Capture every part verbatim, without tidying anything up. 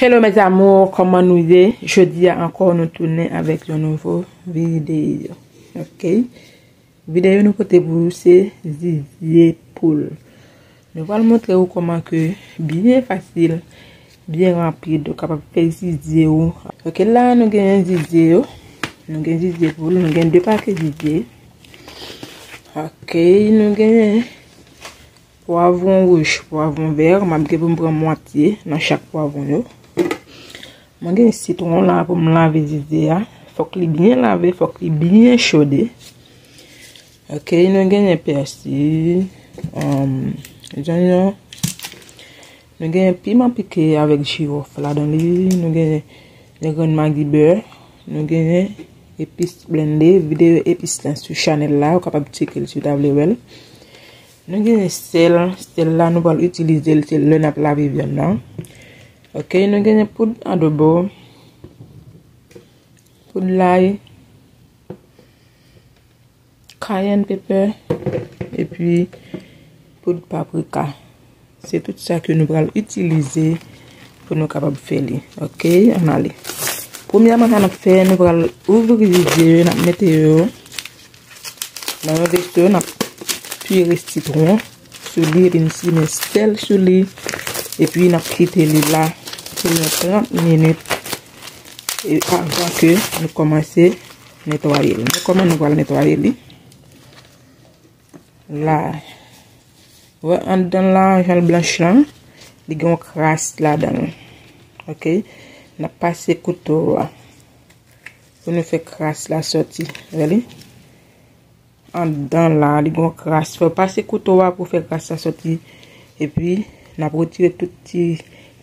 Hello mes amours, kòman nou ye? Jodi a ankò nou tounen avèk yon nouvo videyo. Ok. Videyo nou pote pou ou se zizye poul. Nou pral montre ou kòman ke byen fasil, byen rapid, ou kapab fè zizye ou. Ok, la nou genyen zizye yo. Nou gen zizye poul, nou gen de pake zizye. Ok, nou genyen pwavwon wouj, pwavwon vè, m ap gen pou m pran mwatye nan chak pwavwon yo. Mwen gen sitwon la pou m lave zizye a. Fòk li byen lave, fòk li byen chode. Ok, nou genyen pèsi, um, zonyon. Nou genyen piman pike avèk jiwòf ladan li. Nou genyen de grenn magi bè. Nou genyen epis blende. Videyo epis lan sou chanèl la. Ou kapab tcheke l si w ta vle wè l. Nou genyen sèl. Sèl la nou pral itilize l se lè n ap lave vyann nan. Ok, nou genyen poud adobo, poud lay, cayenne pepper, epi poud paprika. Se tout sa ke nou pral itilize pou nou kapab fè li. Ok, ann ale. Premyèman, sa n ap fè, nou pral ouvri zizye yo, n ap mete yo nan yon veso, n ap pire sitwon sou li, epi n simen sèl sou li, epi n ap kite li la pou yon trant minit, e avan ke nou kòmanse netwaye l. Men kòman nou pral netwaye li. La, wè anndan la, jan l blanch lan, li gen yon kras ladan l. Ok, n ap pase kouto a pou nou fè kras la sòti. Wè li? Anndan la, li gen yon kras. Fò w pase kouto a pou fè kras la sòti. Epi, n ap retire tout ti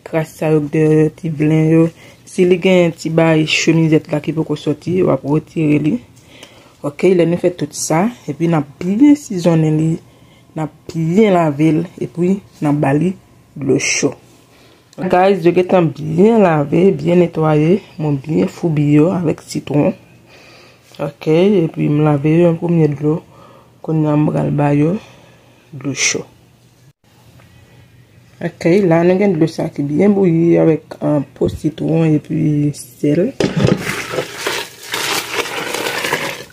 kras sa yo, de ti blen yo. Si li gen ti bay chemizèt la ki poko sòti, w ap retire li. Ok, lè nou fè tout sa, epi n ap byen sizonnen li, n ap byen lave l, epi n ap ba li dlo cho. Guys, yo gentan byen lave, byen netwaye, mwen byen foubi yo avèk sitwon. Ok, epi m lave yo yon premye dlo, kounye a m pral ba yo dlo cho. Ok, la nou gen dlo sa ki byen bouyi avèk, ah, po sitwon epi sèl.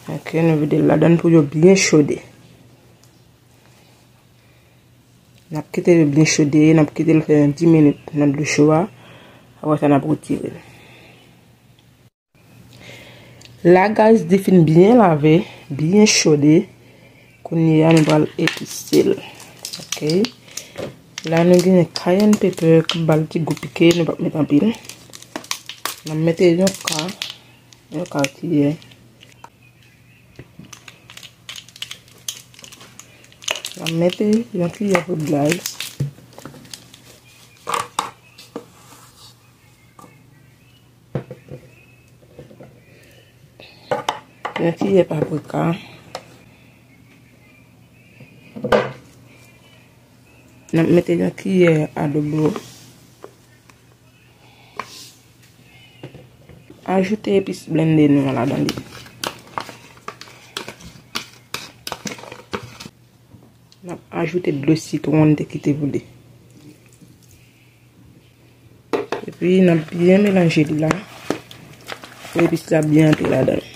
Ok, nou vide l ladan l pou yo byen chode. N ap kite l byen chode, n ap kite l fè yon dis minit nan dlo cho a. Apre sa, n ap retire l. La, guys, li fin byen lave, byen chode. Kounye a, nou pral epise l. Ok. La, nou gen cayenne pepper k ap ba l ti gou pike, nou p ap met anpil. N ap mete yon ka, yon ka kiyè. N ap mete yon kiyè poud lay. Yon kiyè paprika. N ap mete yon kiyè adobo. Ajoute epis blende nou an ladan li. N ap ajoute dlo sitwon n te kite boule. Epi n ap byen melanje li la. Pou epis la byen antre ladan l.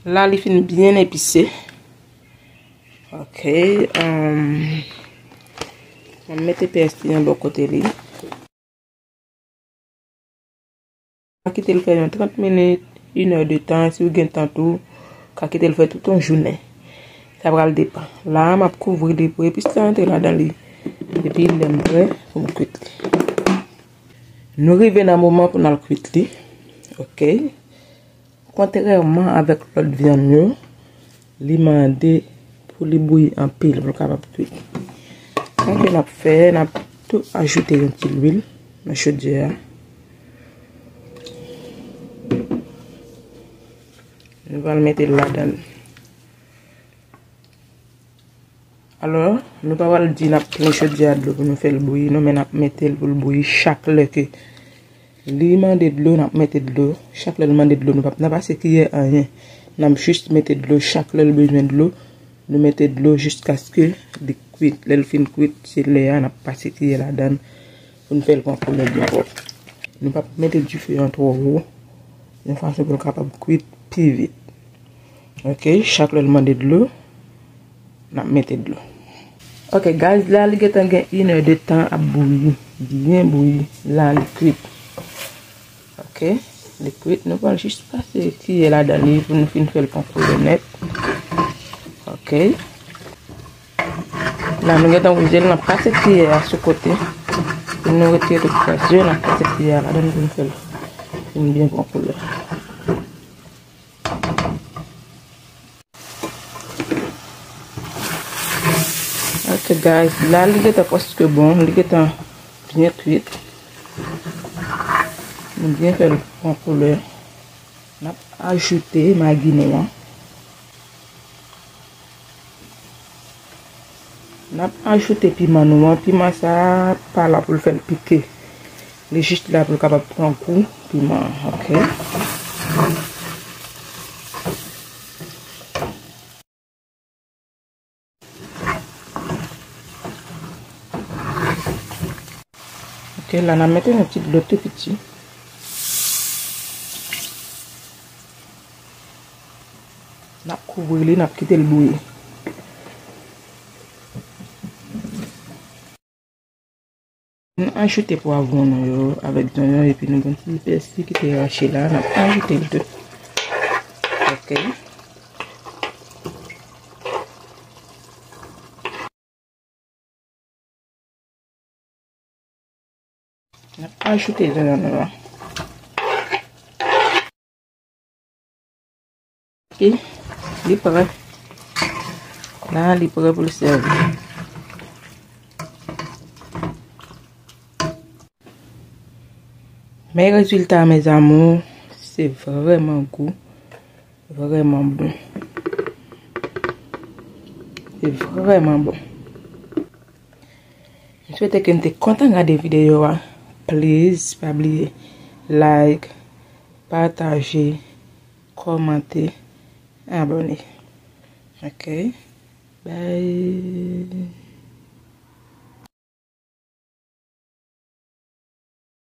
La, li fin byen epise. Ok, um, mwen mete pèsi an bò kote li. Ka kite l fè yon trant minit, inè de tan, si w gen tan tou, ka kite l fè tout yon jounen. Sa pral depann. La, m ap kouvri li pou epis la antre ladan li. Epi, lè m prè, pou m kwit li. Nou rive nan moman pou n al kwit li. Ok. Kontrèman avèk lòt vyann yo, li mande pou li bouyi anpil pou l kapab kwit. Sa ke n ap fè, n ap tou ajoute yon ti lwil nan chodyè a. Nou pral mete l ladan l. Alò, nou pa pral di n ap plen chodyè a dlo pou nou fè l bouyi, non, men n ap mete l pou l bouyi chak lè ke li mande dlo, n ap mete dlo. Chak lè l mande dlo, nou p ap nan pase kiyè anyen. N ap jis mete dlo chak lè l bezwen dlo. Nou mete dlo jiskaske li kwit. Lè l fin kwit, se lè a n ap pase kiyè ladan l pou n fè l pran koulè byen pwòp. Nou p ap mete dife an twò wo, yon fason pou l kapab kwit pi vit. Ok, chak lè l mande dlo, n ap mete dlo. Ok, gaz la, li gentan gen inè de tan ap bouyi, byen bouyi, la li kwit. Ok, li kwit, nou pral jis pase kiyè ladan li pou nou fin fè l pran koulè nèt. Ok. La, nou gentan wouze l, n ap pase kiyè a sou kote. Pou nou retire tout gras yo, n ap pase kiyè a ladan pou n fè l fin byen pran koulè. Ok, guys, la, li gentan prèske bon, li gentan byen kwit. Nou byen fè l pran koulè. N ap ajoute magi nou an. N ap ajoute piman nou an. Piman sa a pa la pou l fè l pike. Li jis la pou l kapab pran gou piman an, ok? Ok, la n a mete yon ti dlo tou piti. N ap kouvri li, n ap kite l bouyi. Nou ajoute pwavwon nou yo avèk zonyon epi nou gen ti pèsi ki te rache la, n ap ajoute l tou. Ok. N ap ajoute zonyon nou an. Ok, li prè. La, li prè pou l sèvi. Men rezilta, mes amours, se vrèman gou, vrèman bon. Se vrèman bon. M swete ke n te kontan gade videyo a. Please, pa bliye like, pataje, kòmante, abòne. Ok? Bye.